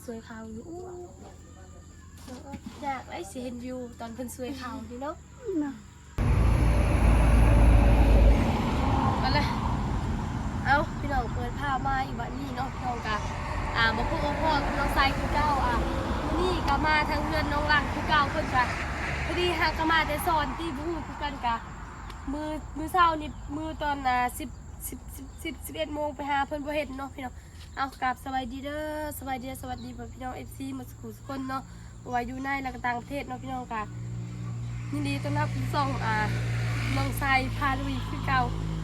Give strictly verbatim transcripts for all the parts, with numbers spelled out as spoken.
สวยขาวอยู่อู้ ยากไอ้สิเห็นวิวตอนเพิ่นสวยขาวอยู่เนาะ เนาะ เอาละเอาพี่น้องเปิดภาพมาอีกวันนี้เนาะพี่น้องกะอ่ามาพบกับพ่อกับน้องไซคือเก่าอ่ะนี่ก็มาทางเฮือนน้องรักคือเก่าเพิ่นกะพอดีหากะมาแต่สอนที่บูคือกันกะมือมือเช้านี่มือตอนอ่าสิบสิบสิบสิบสิบเอ็ดโมงไปหาเพิ่นบ่เห็นเนาะพี่น้อง เอากราบสบายดีเด้อสบายดีสวัสดีพ่อพี่น้องเอฟซีหมดสุขุสุคนเนาะบ่ว่าอยู่ในและก็ต่างประเทศเนาะพี่น้องกะยินดีต้อนรับสู่ช่องอ่าน้องไซพาลุยคือเก่า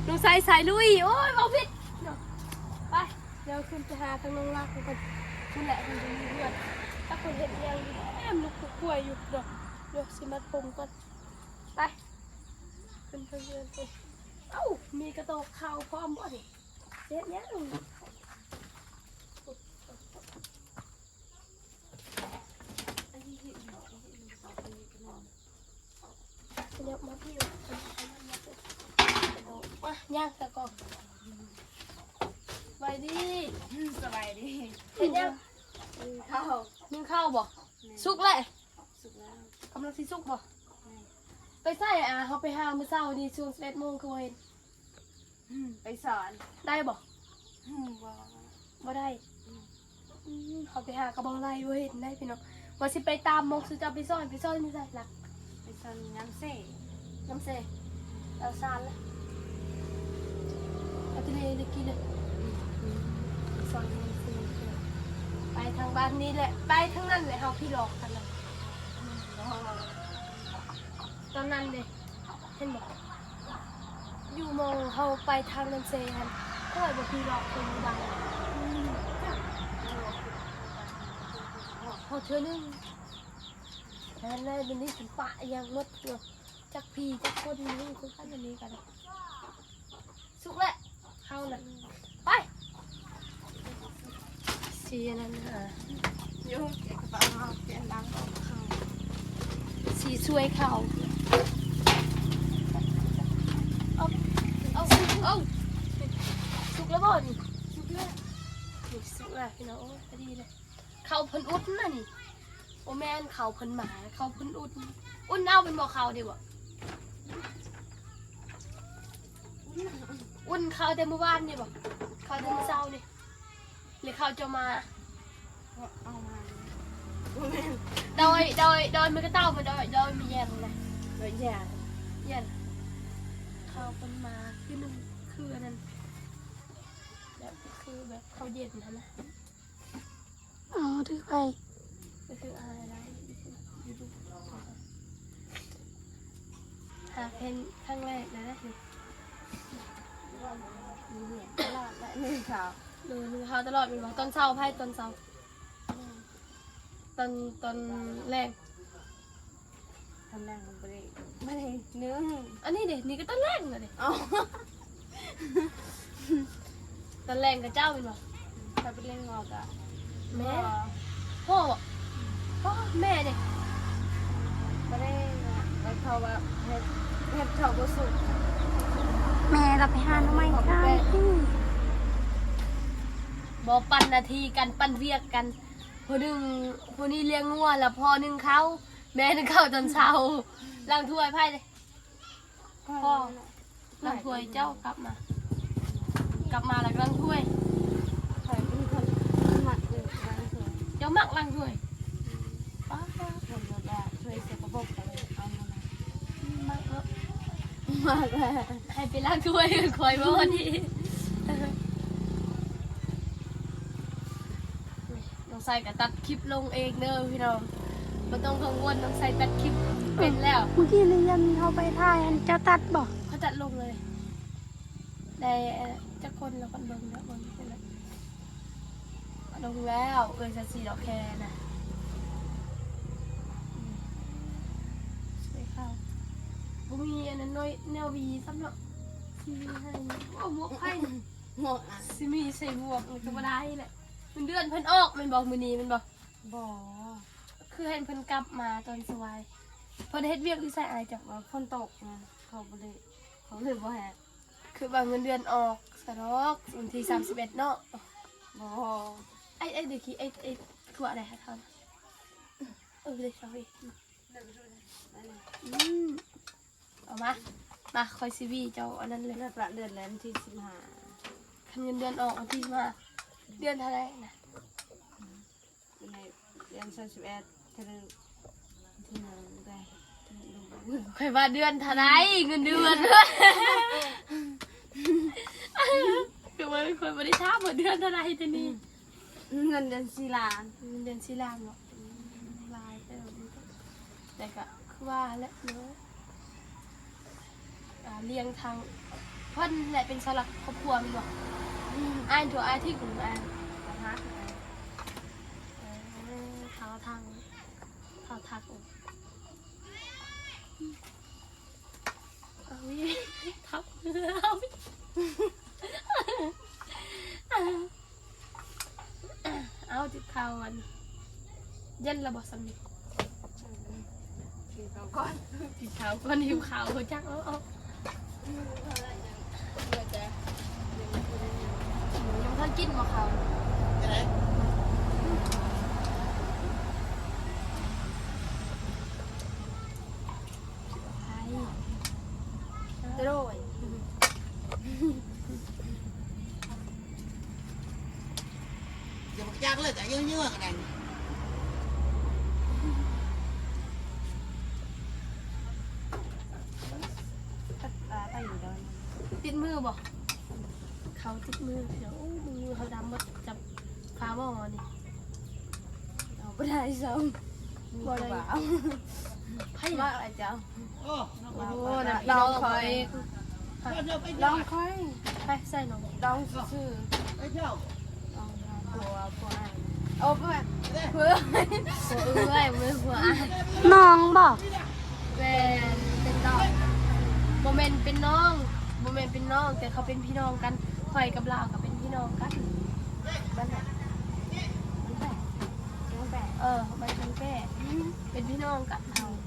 น้องไซสายลุยโอ้ยเอาผิดเนาะไปเดี๋ยวขึ้นไปหาทางน้องรักกันคุณแหละคุณจะมีเพื่อนถ้าคนเห็นยังอยู่แอมลูกกล้วยอยู่เนาะเดี๋ยวสิมัดผมก่อนไปขึ้นไปเพื่อนไปเอ้ามีกระโตกเข่าพร้อมบ่นี่เฮ็ดยัง เดี๋ยวมาพี่มาย่างตะกอนไปดิ สบายดี เห็นยัง กินข้าว นึ่งข้าวบ่สุกแล้ว สุกแล้ว กำลังสิสุกบ่ แม่ ไปใส่อ่ะเขาไปหามื้อเช้านี่ช่วงสิบเอ็ดโมงคือบ่เห็น อืมไปสอน ได้บ่ อืมบ่ บ่ได้อืมเขาไปหากระบองไล่บ่เห็นได้พี่น้องว่าสิไปตามมกสุจะไปซ่อนไปซ่อนอยู่ใส่หลัก ไปสอนน้ำเส น้ำเซเอาซานละเอาทะเลเลยกินเลยซ่อนน้ำเซไปทางบ้านนี้แหละไปทางนั้นแหละเขาพี่หลอกกันเลย บ่ ตอนนั้นเด้เห็นบอกอยู่มองเขาไปทางนั้นเซฮันก็เลยบอกพี่หลอกคนดังพอเธอหนึ่งนั้นเลยเป็นนี่สิปะยังมดเนาะจักพีจักคนนี่คือขั้นอันนี้กันสุกแหละเข้าน่ะไปสีอันนั้นอ่ะ อยู่เก็บกระเป๋ามาเปลี่ยนดัง สีสวยขาวเอาเอาเอาสุกแล้วบ่นี่สุกแล้วนี่สุกแล้วพี่น้องโอ้ยพอดีเลยเขาเพิ่นอุดนะนี่โอ้แม่นเขาเพิ่นหมาเขาเพิ่นอุดอุ่นเอาเป็นบ่เขาเดียวบ่อุ่นเขาแต่เมื่อวานนี่บ่เขาแต่เมื่อเช้านี่หรือเขาจะมา เอามา โดยโดยโดยมันก็เต้ามันโดยโดยมีแยงเลย โดยแย่ แยงเขาเป็นมาคือหนึ่งคืออันนั้นแบบคือแบบเขาเย็นนะนะ อ๋อถือไป ก็คืออะไรนะอยู่ดูหาเพนครั้งแรกเลยนะ มีเนี่ยตลอดและหนึ่งข่าว หนูหนูเขาตลอดมีบอกตอนเช้าไพ่ตอนเช้าตอนตอนแรก ตอนแรกมันไม่ได้ไม่ได้นึ่ง อันนี้เด็นี่ก็ตอนแรกเลย อ๋อ ตอนแรกกับเจ้าเป็นบอก ถ้าไปเล่นงอกอะ แม่พ่อบอกพ่อแม่เด็ ไม่ได้แล้วเขาว่าเฮ็ดเฮ็ดเขาก็สุก แม่เราไปหาหน่อไม้ข้าง บอปันนาทีกันปันเวียกกันผู้หนึ่งผู้นี้เลี้ยงงัวแล้วพ่อหนึ่งเขาแม่หนึ่งเขาตอนเช้าล้างถ้วยไพ่เลยพ่อล้างถ้วยเจ้ากลับมา กลับมาแล้วล้างถ้วย ใครเป็นคนหมักอยู่บางส่วน เจ้ามักล้างถ้วยป้า คนแบบว่าช่วยสกปรกอะไรเอามา มักเนาะ มากเลย ให้ไปล้างถ้วยคอยบ่ดีน้องไซก็ตัดคลิปลงเองเด้อพี่น้องไม่ต้องกังวลน้องไซตัดคลิปเป็นแล้ว เมื่อกี้เลยยันเขาไปถ่ายอันเจ้าตัดบอก เขาตัดลงเลยได้เอ่อจักคนละคนเบิ่งแล้วเบิ่งคนละลงแล้วเออจะสีดอกแคนะอืมสวยเข้าบ่มีอันนั้นน้อยแนววีซ้ำเนาะสีวีให้โอ้หมวกไพ่ หมดอ่ะ สิมีใส่หมวกมันก็บ่ได้แหละมันเดือนเพิ่นออกแมันบอกมื้อนี้แมันบอก บ่ คือเห็นเพิ่นกลับมาตอนสวายเพิ่นเฮ็ดเวียกอยู่ไสอ้ายจ้ะ ว่าฝนตกนะเขาบ่ได้เขาเลยบ่แฮะ คือว่าเงินเดือนออกสะดอกวันที่สามสิบเอ็ดเนาะ บ่ ไอ้ไอ้เด็กขี้ไอ้ไอ้ ตัวอะไรคะท่าน เออเลย sorry อืม เอามา มา คอยซีวีเจ้าอันนั้นเลย เลือกละเดือนแล้ววันที่สิบห้า คันเงินเดือนออกวันที่สิบห้า เดือนเท่าไหร่นะ ในเดือนสามสิบเอ็ด เท่านั้น ที่หนึ่งได้ คอยว่าเดือนเท่าไหร่ เงินเดือน คือว่าคอยบ่ได้ถามว่าเดือนเท่าไหร่ทีนี้ เงินเดือนสี่ล้าน เงินเดือนสี่ล้านเนาะ อืม หลายเติบอยู่ แต่ก็คือว่าแหละเนาะ อ่า เลี้ยงทางเพิ่นแหละเป็นเสาหลักครอบครัวแม่นบ่ อืม อ้ายตัวอ้ายที่หึงอ้าย เออ เท้าทาง เท้าทัก เอาอีก ทับเอาอีก เอาติดข่าวอัน เย็นแล้วบ่สำนึก กินข้าวก่อน กินข้าวก่อน หิวข้าวจัก เอา เอา ยังทันกินบ่ข้าว โดย อย่ามาจักเลย แต่เยอะๆกันนั่น ติดมือบ่ เขาติดมือ เดี๋ยว โอ้ มือเขาดำหมด จับฟ้าหม้อนี่ เอาบ่ได้ซ้ำ บ่ได้ ไผ ว่าอะไรเจ้า โอ้ โอ้ น้องคอย น้องคอย ไปใส่น้อง น้องซื่อๆ ไอ้เจ้า ผัว ผัวอ้าย โอ้ ผัว ผัว ผัวเอื้อย บ่แม่นผัวอ้าย น้องบ่ แม่นเป็นน้อง บ่แม่นเป็นน้อง บ่แม่นเป็นน้อง แต่เขาเป็นพี่น้องกัน ข้อยกับลาวก็เป็นพี่น้องกัน บ้านไหน บ้านแพะ บ้านแพะ เออ บ้านแพะ เป็นพี่น้องกัน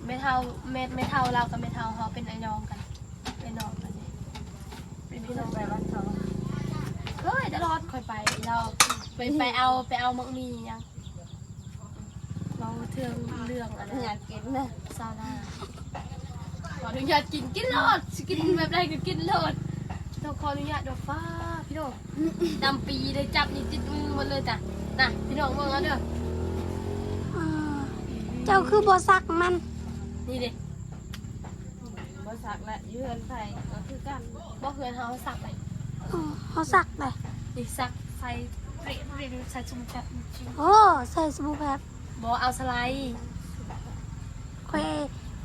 แม่เฒ่า แม่ แม่เฒ่าลาวกับแม่เฒ่าเขาเป็นไอ้น้องกัน เป็นน้องกันเนี่ย เป็นพี่น้องไปบ้านเขา เฮ้ย ตลอดข้อยไปลาว ไป ไปเอา ไปเอาหมากหมี่หยัง เว้าเรื่อง เรื่องอันนั้น อยากกินนะ ซาวนา ขออนุญาตกิน กินโลด สิกินแบบใดก็กินโลด ต้องขออนุญาตดอกฟ้า พี่น้อง ดำปีเลย จับนี่ติดมือหมดเลยจ้ะ น่ะ พี่น้องเบิ่งเอาเด้อ อ่า เจ้าคือบ่ซักมัน นี่เด้ บ่ซักละ อยู่เฮือนไผก็คือกัน บ่ เฮือนเฮาซักไป อ๋อ เฮาซักไป นี่ซักใส่เปรย์ เปรย์ ใส่สมุนไพร โอ้ ใส่สบู่แบบ บ่ เอาสไลด์ ข้อย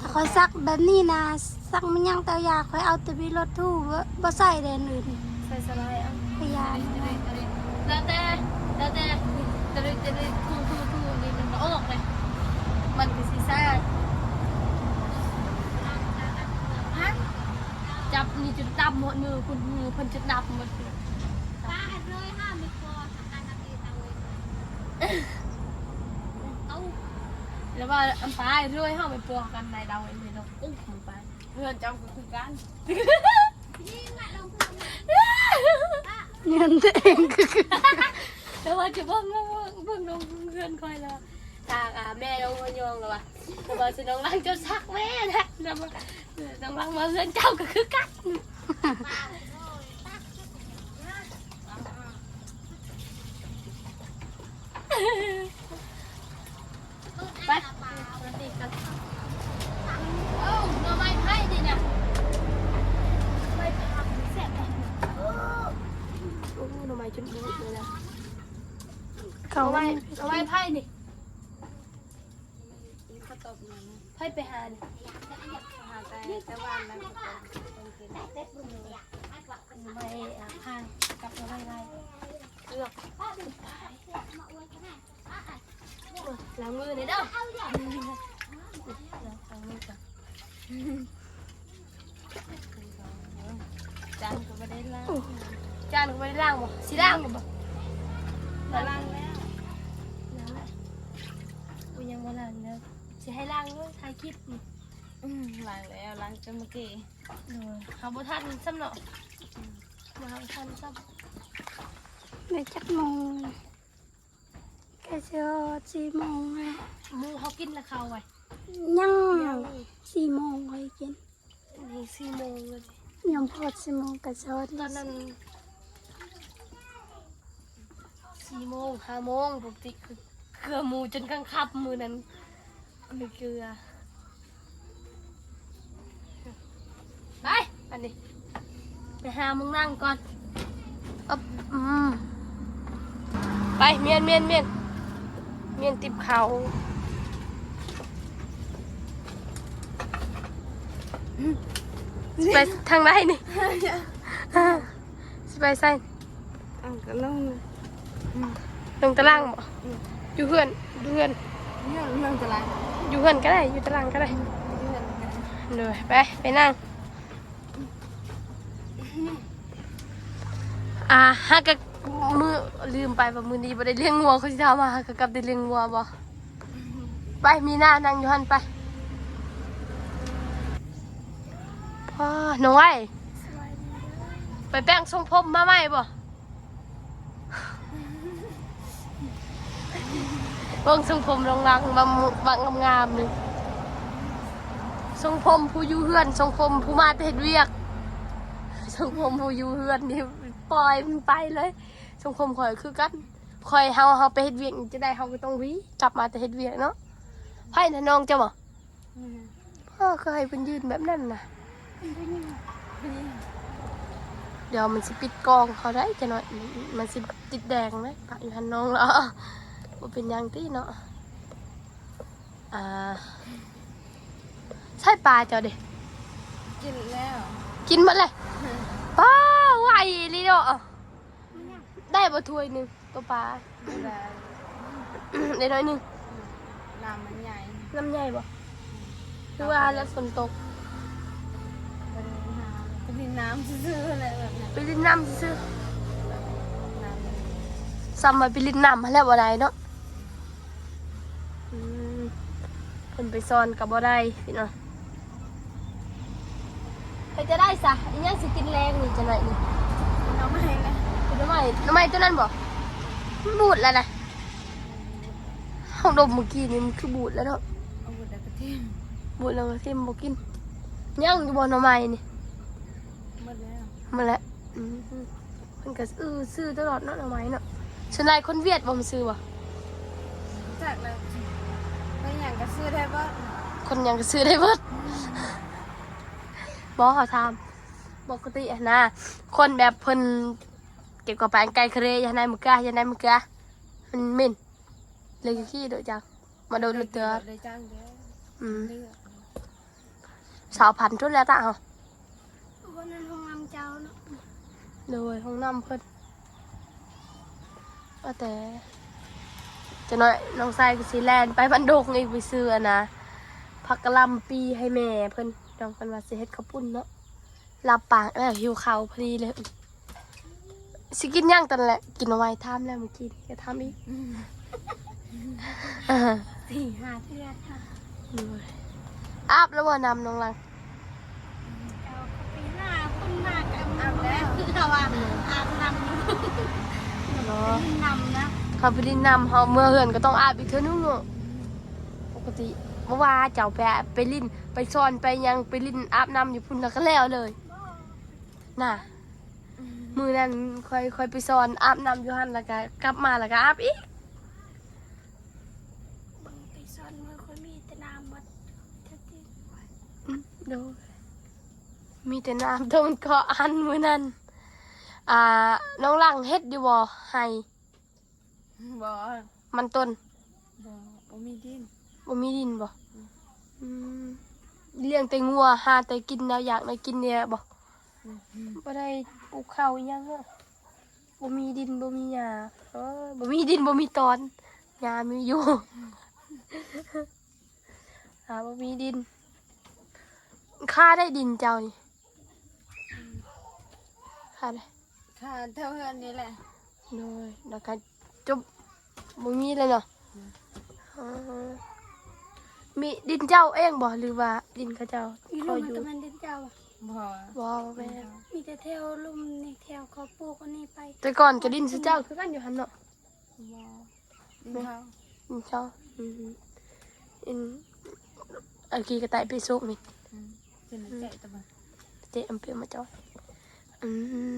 ถ้าข้อยซักแบบนี้นะ ซักมันยังแต่ยา ข้อยเอาแต่บีรถทู่ บ่ บ่ใส่แดนอื่น ใส่สไลด์เอา พยายาม แล้วแต่ แล้วแต่ ตะลึกตะลึก ทู่ ทู่ ทู่ นี่มันก็ออกเลย มันก็สิซ่า ฮะ จับนี่จนดำหมดมือ คุณมือเพิ่นจนดำหมดเลย ป้าให้เลยห้ามไม่พอทำการทำดีตามเลย เอ้า แล้วว่าอันป้าให้เลยห้ามไม่พอกันในดาวไอ้เมย์เนาะ อุ๊ยมันไป เพื่อนเจ้าก็คือกัน เงินตัวเองคือ แต่ว่าจะเบิ่ง เบิ่ง เบิ่งน้องเพื่อนคอยละ ทาง อ่า แม่น้องพยองละวะ แต่ว่าสิน้องหลังเจ้าซักแม่นะ แล้วว่า เออ น้องหลังมาเพื่อนเจ้าก็คือกัน ไป สวัสดีกัน โอ้ หน่อไม้ไผ่นี่นะ ไม้ผักแซ่บเลย โอ้ หน่อไม้จนบูดเลยนะ เขา หน่อไม้ หน่อไม้ไผ่นี่ ข้าวต้มนั่นนะ ไผ่ไปหานี่ หาแต่ แต่วันนั้นข้าวต้ม ต้มกิน หน่อไม้ อ่า ผ่านกับหน่อไม้ไร่ เลือก ล้างมือเลยเด้อ ล้างมือก่อน จานก็ไม่ได้ล้าง จานก็ไม่ได้ล้างบ่ สิล้างบ่ มาล้างแล้ว ล้างแล้ว กูยังบ่ล้างเด้อ สิให้ล้างเด้อ ถ่ายคลิปนี่ อืม ล้างแล้ว ล้างจนเมื่อกี้ โดย เขาบ่ทันซ้ำเนาะ อืม มาบ่ทันซ้ำ ได้จักโมง ก็จะสี่โมงแล้ว หมู่เขากินแล้วเขาไว้ ยัง ยัง สี่โมงค่อยกิน นี่สี่โมงเลย ยังพอสี่โมงก็สอด ตอนนั้นสี่โมง ห้าโมง ปกติคือเกลือหมู่จนกลางค่ำมื้อนั้น มีเกลือ ไป อันนี้ ไปหาหม่องนั่งก่อน อ๊อบ อืม ไป เมียน เมียน เมียน เมียนติบเขา สิไปทางใดนี่ สิไปไส อ่ะ ก็ลงนะ ลงตารางบ่ อืม อยู่เฮือน อยู่เฮือน เนี่ยลงตาราง อยู่เฮือนก็ได้ อยู่ตารางก็ได้ อยู่เฮือนก็ได้ โดย ไป ไปนั่ง อ่า หากะมื้อ ลืมไปว่ามื้อนี้บ่ได้เลี้ยงงัว เขาสิถามว่าหากะกลับได้เลี้ยงงัวบ่ ไป มีหน้านั่งอยู่หั่นไป อ้อ น้องไอ้ ไปแปรงทรงผมมาใหม่บ่ เบิ่งทรงผมลงหลัง บาง บางงามๆ นี่ ทรงผมผู้อยู่เฮือน ทรงผมผู้มาแต่เฮ็ดเวียก ทรงผมผู้อยู่เฮือนนี่ปล่อยมันไปเลย ทรงผมข้อยคือกัน ข้อย เฮา เฮาไปเฮ็ดเวียกนี่จะได้ เฮาก็ต้องหวีกลับมาแต่เฮ็ดเวียกเนาะ ไผน่ะ น้องเจ้าบ่ อืม เออ คือให้เพิ่นยืนแบบนั้นน่ะ เดี๋ยวมันสิปิดกล้องเขาได้จักหน่อย มันสิติดแดงเด้ ปะอยู่หั่นน้องแล้ว บ่เป็นหยังติเนาะ อ่า ใส่ปลาเจ้าเด้ กินแล้ว กินหมดเลย อืม ป้า ไวอีหลีเนาะ ได้บ่ถ้วยหนึ่ง ตัวปลา ได้ ได้น้อยหนึ่ง น้ำมันใหญ่ น้ำใหญ่บ่ คือว่าแล้วฝนตก บ่ได้หา ไปเล่นน้ำซื่อๆ อะไรแบบนั้น ไปเล่นน้ำซื่อๆ น้ำมัน ซ้ำว่าไปเล่นน้ำมาแล้วบ่ได้เนาะ อืม เพิ่นไปสอนก็บ่ได้พี่น้อง ไปจะได้ซะ อีหยังสิกินแลงนี่จักหน่อยนี่ หน่อไม้นะ เป็นหน่อไม้ หน่อไม้ตัวนั้นบ่ มันบูดแล้วนะ เฮาดมเมื่อกี้นี่มันคือบูดแล้วเนาะ เอาบูดแล้วก็ทิ่ม บูดแล้วก็ทิ่ม บ่กิน ยังอยู่บ่หน่อไม้นี่ หมดแล้ว หมดแล้ว อืม เพิ่นก็ซื้อ ซื้อตลอดเนาะ หน่อไม้เนาะ ส่วนหลายคนเวียดบ่มาซื้อบ่ จักแล้ว ไปหยังก็ซื้อได้เบิด คนหยังก็ซื้อได้เบิด บ่ เขาถาม ปกติหั้นนะ คนแบบเพิ่นเก็บกระเป๋าไกลเครยหั้นนะ มื้อกะ หั้นนะ มื้อกะ มันเหม็น เลยขี้โดดจัง มาโดนรถเถื่อ ได้จ้างเด้อ อืม เลือก สาวพันธุ์ทุนแล้วตะเฮา วันนั้นห้องน้ำเจ้าเนาะ โดยห้องน้ำเพิ่น ว่าแต่ จักหน่อยน้องชายก็สิแล่นไปบ้านดงอีก ไปซื้ออันนะ ผักกะหล่ำปีให้แม่เพิ่น น้องเพิ่นว่าสิเฮ็ดข้าวปุ้นเนาะ หลับปากแล้ว หิวข้าวพอดีเลย สิกินหยังตอนแหละ กินหน่อไม้ ถามแล้วเมื่อกี้นี่ก็ถามอีก อืม อ่า สี่ห้าเทื่อค่ะ โดย อาบแล้วบ่น้ำน้องหลัง เอาไปหน้าคนมากอาบแล้ว เราว่าอาบน้ำอยู่ เนาะ เล่นน้ำนะ เขาไปเล่นน้ำ เขาเมื่อเฮือนก็ต้องอาบอีกเทื่อนึงเนาะ ปกติบ่ว่าเจ้าไป ไปเล่น ไปสอน ไปหยัง ไปเล่นอาบน้ำอยู่พุ้นแล้วก็แล้วเลย น่ะ มื้อนั้นข้อย ข้อยไปสอนอาบน้ำอยู่หั่น แล้วก็กลับมาแล้วก็อาบอีก เบิ่งไปสอนมื้อข้อยมีแต่น้ำหมด อืม โดย มีแต่น้ำ แต่มันก็อันมื้อนั้น อ่า น้องหลังเฮ็ดอยู่บ่ ไฮ่ บ่ มันต้น บ่ บ่มีดิน บ่มีดินบ่ อืม อืม เลี้ยงแต่งัว หาแต่กินแนวอยากแนวกินเนี่ยบ่ อืม บ่ได้ปลูกข้าวอิหยังอะ บ่มีดิน บ่มีหญ้า เออ บ่มีดิน บ่มีตอน หญ้ามีอยู่ อ่า บ่มีดิน ค่าได้ดินเจ้านี่ ค่าได้ ค่าเท่าเฮือนนี่แหละ โดย แล้วก็จบ บ่มีแล้วเนาะ อืม อ๋อ มีดินเจ้าเองบ่ หรือว่าดินเขาเจ้า อีหลุม เขาอยู่ มันก็แม่นดินเจ้าบ่ บ่ บ่แม่น มีแต่แถวลุ่มนี่ แถวเขาปลูกอันนี้ไป แต่ก่อนก็ดินเขาเจ้าคือกันอยู่หั่นเนาะ บ่ ดิ อืมเจ้า อืมอินอากีกระต่ายไปซุกนี่ อืมเป็นเจ๊ตะบัน เจ๊อำเปียมาเจ้า อืม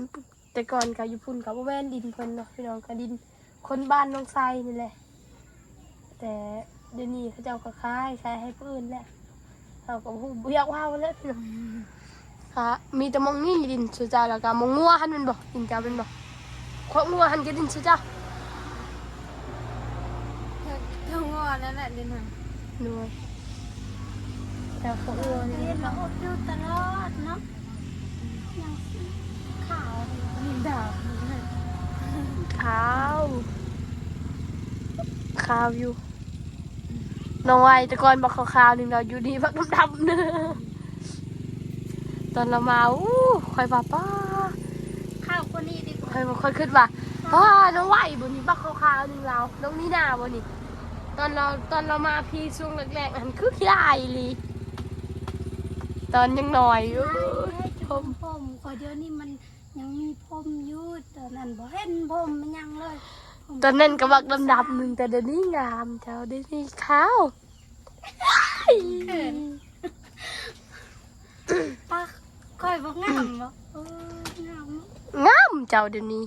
แต่ก่อนก็อยู่พุ่นก็บ่แม่นดินเพิ่นเนาะพี่น้อง ก็ดินคนบ้านน้องไซนี่แหละ แต่เดี๋ยวนี้เขาเจ้าก็ขายขายให้ผู้อื่นแล้ว เขาก็บ่ฮู้บ่อยากว่าแล้วพี่น้อง ค่ะ มีแต่หม่องนี้ดินสุเจ้า แล้วก็หม่องงัวหั่นแม่นบ่ ดินเจ้าแม่นบ่ คอกงัวหั่นก็ดินสุเจ้า เท่างัวนั่นแหละเดินทาง ด้วยแต่คอกงัวนี่ เห็นเราอบอยู่ตลอดเนาะยังขาว มีดาว ขาว ขาวอยู่ น้องไวแต่ก่อนบักขาวๆหนึ่งเราอยู่ดีบักดำๆหนึ่งตอนเรามาอู้ค่อยว่าป้า ขาวกว่านี้ดีกว่า ค่อยว่าค่อยคิดว่าป้าน้องไวบนนี้บักขาวๆหนึ่งเราน้องนี่นาบนนี้ ตอนเราตอนเรามาพี่ช่วงแรกๆอันคือขี้อายอีหลี ตอนยังน้อยอยู่ ผมผมขอเดี๋ยวนี้มันยังมีผมอยู่ตอนนั้นบ่เห็นผมมันยังเลยผม ตอนนั้นก็บักดำๆหนึ่งแต่เดี๋ยวนี้งามเจ้าเดี๋ยวนี้ขาว เขินปากคอยบ่งามบ่เอองามเนาะ งามเจ้าเดี๋ยวนี้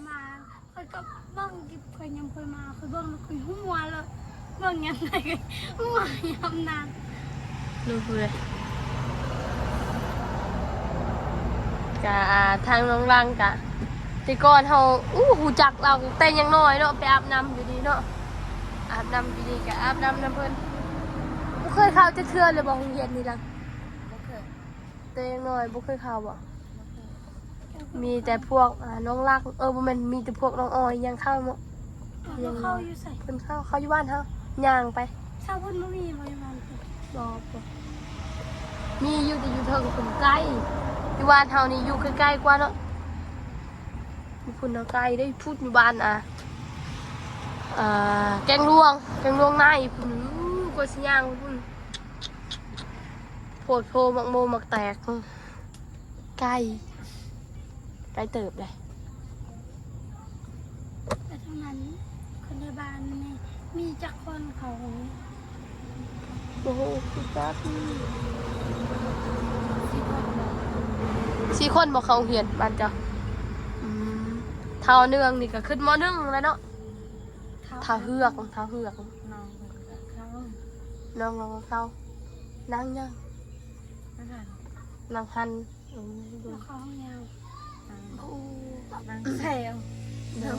มาคอยก็เบิ่งกิบคอยยังคอยมาคอยเบิ่งแล้วคอยหัวเลยเบิ่งยังไงก็หัวยามนั้น ดูเลยกะอ่าทางน้องรังกะแต่ก่อนเฮาอู้ฮู้จักเราแต่ยังน้อยเนาะไปอาบน้ำอยู่ดีเนาะอาบน้ำอยู่ดีกะอาบน้ำนำเพิ่นบ่เคยเข้าจักเทื่อเลยบ่โรงเรียนนี่ล่ะ บ่เคย แต่ยังน้อยบ่เคยเข้าบ่ บ่เคย มีแต่พวกอ่าน้องรักเออบ่แม่นมีแต่พวกน้องออยยังเข้าเนาะ เราเข้าอยู่ใส่ เพิ่นเข้าเข้าอยู่บ้านเฮาย่างไป เข้าเพิ่นบ่มีบ่อยู่บ้านเพิ่น บ่บ่มีอยู่แต่อยู่เทิงเพิ่นใกล้อยู่บ้านเฮานี่อยู่ใกล้ๆกว่าเนาะอยู่พุ่นเนาะใกล้ได้พูดอยู่บ้านอ่ะอ่าแกงหลวงแกงหลวงในพุ่นอู้ก็สิย่างไปพุ่นโพดโพหมากโมหมากแตก ไกลไกลเติบเลย แต่เท่านั้นคนในบ้านนี่มีจักคนเขา โอ้โหคือจัก ที่พ่อบอก สี่คนบอกเขาเฮียนบ้านเจ้าอืมเท่าเนืองนี่ก็ขึ้นม.หนึ่งแล้วเนาะเท่าเฮือกเท่าเฮือก น้องเพิ่นก็เข้า น้องเราก็เข้านั่งยัง อาหาร นั่งหันอืมดู เขาห้องยาว นาง โอ้ นางแซว เดี๋ยว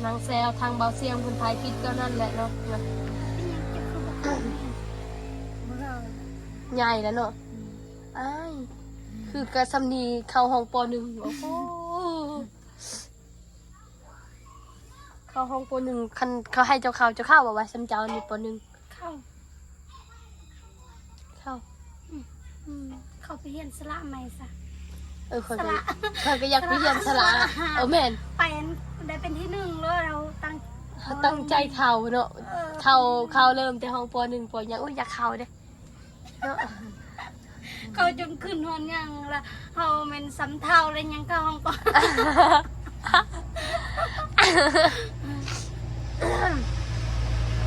นางแซวทางเบาเสียงคนไทยผิดก็นั่นแหละเนาะ เป็นยังจะคือบอกเขาแม่ เมื่อ ใหญ่แล้วเนาะ อืม อ้ายคือกะซำนีเข้าห้อง ป.หนึ่ง โอ้โหเข้าห้อง ป.หนึ่ง คันเขาให้เจ้าเข้าเจ้าเข้าบ่ว่าซำเจ้านี่ ป.หนึ่ง เข้า เข้า อืมเขาไปเรียนสละใหม่ซะ เออข้อย ส ก็ ละ ข้อยก็อยากไปเรียนสละ สละ เออแม่น ไปได้เป็นที่หนึ่งเลยเราตั้ง เขาตั้งใจเข้าเนาะ เออ เข้าเข้าเริ่มแต่ห้อง ป.หนึ่ง ป.หยังโอ้ยอยากเข้าเด้เนาะ เขาจนขึ้นฮอนยังละเขาเป็นสำเทาเลยยังเข้าห้องก่อน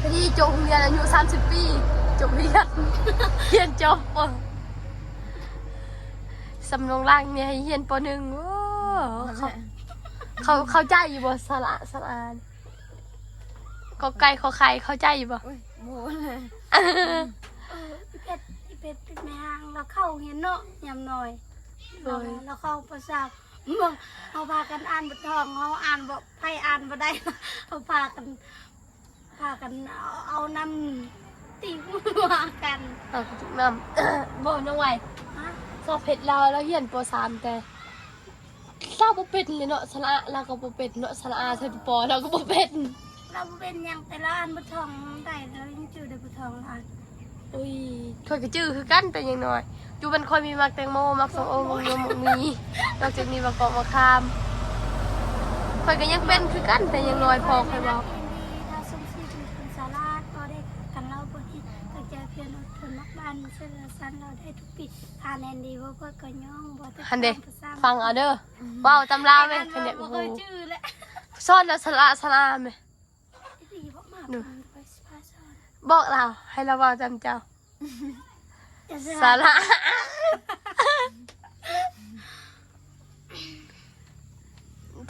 พอดีจบโรงเรียนอายุสามสิบปีจบเรียนเรียนจบสำนองล่างเนี่ยให้เรียน ป.หนึ่ง โอ้เขาเขาเข้าใจอยู่บ่สละสละกอไก่ขอไข่เข้าใจอยู่บ่ อุ้ยโมเลย เอออีเป็ดอีเป็ดเป็นแม่ห้างเราเข้าเรียนเนาะยามน้อยเราเราเข้าภาษาเมืองเขาพากันอ่านบททองเขาอ่านบ่ไผอ่านบ่ได้เขาพากันพากันเอาเอาน้ำตีหัวกัน เอากระจุกน้ำ บ่น้องไหว ฮะ สอบเผ็ดลาวแล้วเรียน ป.สาม แต่ลาวบ่เป็นเลยเนาะสละลาวก็บ่เป็นเนาะสละอาใส่ป.ป.ลาวก็บ่เป็น เราเป็นหยังแต่เราอ่านบททองได้เรายังจื่อได้บททองเราอ่าน อุ้ยข้อยก็จื้อคือกันแต่ยังน้อยอยู่บ้านข้อยมีหมากแตงโมหมากส้มโอหมากยมหมากมีนอกจากนี้หมากเปาะหมากขามข้อยก็ยังเป็นคือกันแต่ยังน้อยพอข้อยบอก ยินดีเราสมศรีเป็นคนสาราก็ได้กันเล่าบทที่ตั้งใจเพียรอดทนมากบ้านเชื่อสั้นเราได้ทุกปีทานแอนดีว่าเพื่อก็ย่องบ่ หันเด้ ฟังเอาเด้อเว้าตำราแม่น เ คันเด้ บ่ โอ้โห เคยจื้อแหละ สอนแล้วสละสละแม่ หนู บอกเรา ให้เราเว้าจำเจ้า สระอา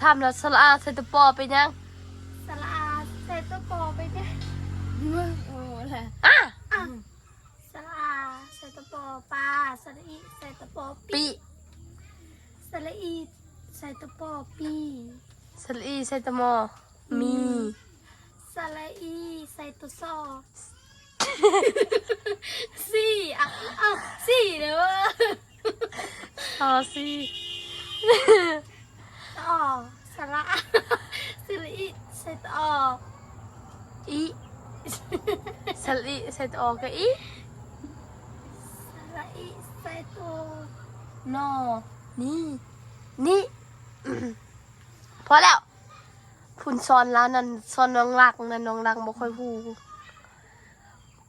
ถามแล้ว สระอาใส่ตัวปอเป็นหยัง สระอาใส่ตัวปอเป็นหยัง โอ้แหละ อ่ะ อ่ะ สระอาใส่ตัวปอปลา สระอีใส่ตัวปอปี ปี สระอีใส่ตัวปอปี สระอีใส่ตัวมอ มี สระอีใส่ตัวซอ สี่ อ่ะ อ่ะ สี่ เด้อ ซอสี่ ออ สระอา สระอีใส่ตัวออ อี สระอีใส่ตัวออก็อี สระอีใส่ตัวนอ นี่ นี่ พอแล้ว คุณสอนแล้วนั่น สอนน้องรักนั่น น้องรักบ่ค่อยฮู้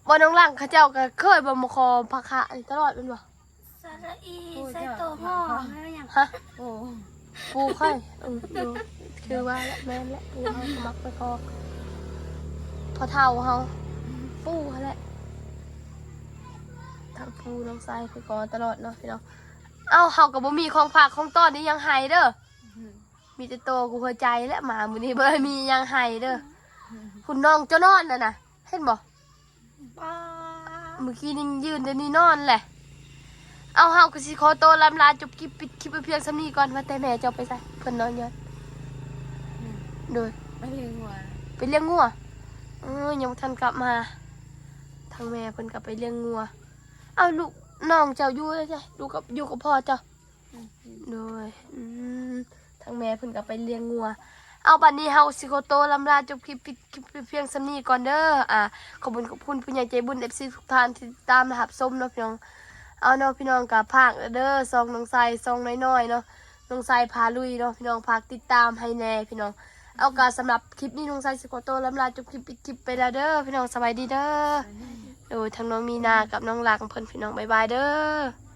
บ่น้องรักเขาเจ้าก็เคยบ่มาขอพระคะนี่ตลอดแม่นบ่ สระอี โอ้ย ใส่ตัวหอ เจ้า แม่นหยัง ฮะ โอ้ ปู่ค่อย เออ อยู่ คือว่าแหละ แม่นแหละ ปู่เฮาก็มักไปขอ พ่อเฒ่าเฮา ปู่หั่นแหละ ทั้งปู่น้องชายไปขอตลอดเนาะพี่น้อง เอ้า เฮาก็บ่มีของฝากของต้อนนี่ยังให้เด้อ มีแต่โตกับหัวใจแหละ มามื้อนี้บ่ได้มีหยังให้เด้อ คุณน้องเจ้านอนน่ะนะ เห็นบ่ บ้า เมื่อกี้นี่ยืนเดี๋ยวนี้นอนแหละ เอา เฮาก็สิขอโตวลำลาจบคลิป ปิดคลิปไปเพียงส่ำนี้ก่อน ว่าแต่แม่เจ้าไปไส เพิ่นนอนอยู่ โดย ไปเลี้ยงงัว ไปเลี้ยงงัว เออ ยังบ่ทันกลับมา ทางแม่เพิ่นก็ไปเลี้ยงงัว เอา ลูกน้องเจ้าอยู่ไส อยู่กับ อยู่กับพ่อเจ้า อืม โดย อืม ทางแม่เพิ่นก็ไปเลี้ยงงัว เอา บัดนี้เฮาสิขอโตวลำลาจบคลิป ปิดคลิปไปเพียงส่ำนี้ก่อนเด้อ อ่า ขอบคุณ ขอบคุณผู้ใหญ่ใจบุญ เอฟซี ทุกท่านที่ติดตามและรับชมเนาะพี่น้อง เอาเนาะพี่น้อง ก็ฝากเด้อ ช่องน้องชาย ช่องน้อยๆ เนาะ น้องชายพาลุยเนาะพี่น้อง ฝากติดตามให้แน่พี่น้อง เอา ก็สำหรับคลิปนี้น้องชายสิขอโตวลำลาจบคลิป ปิดคลิปไปแล้วเด้อพี่น้อง สบายดีเด้อ โดย ทางน้องมีนากับน้องรักเพิ่นพี่น้อง บ๊ายบายเด้อ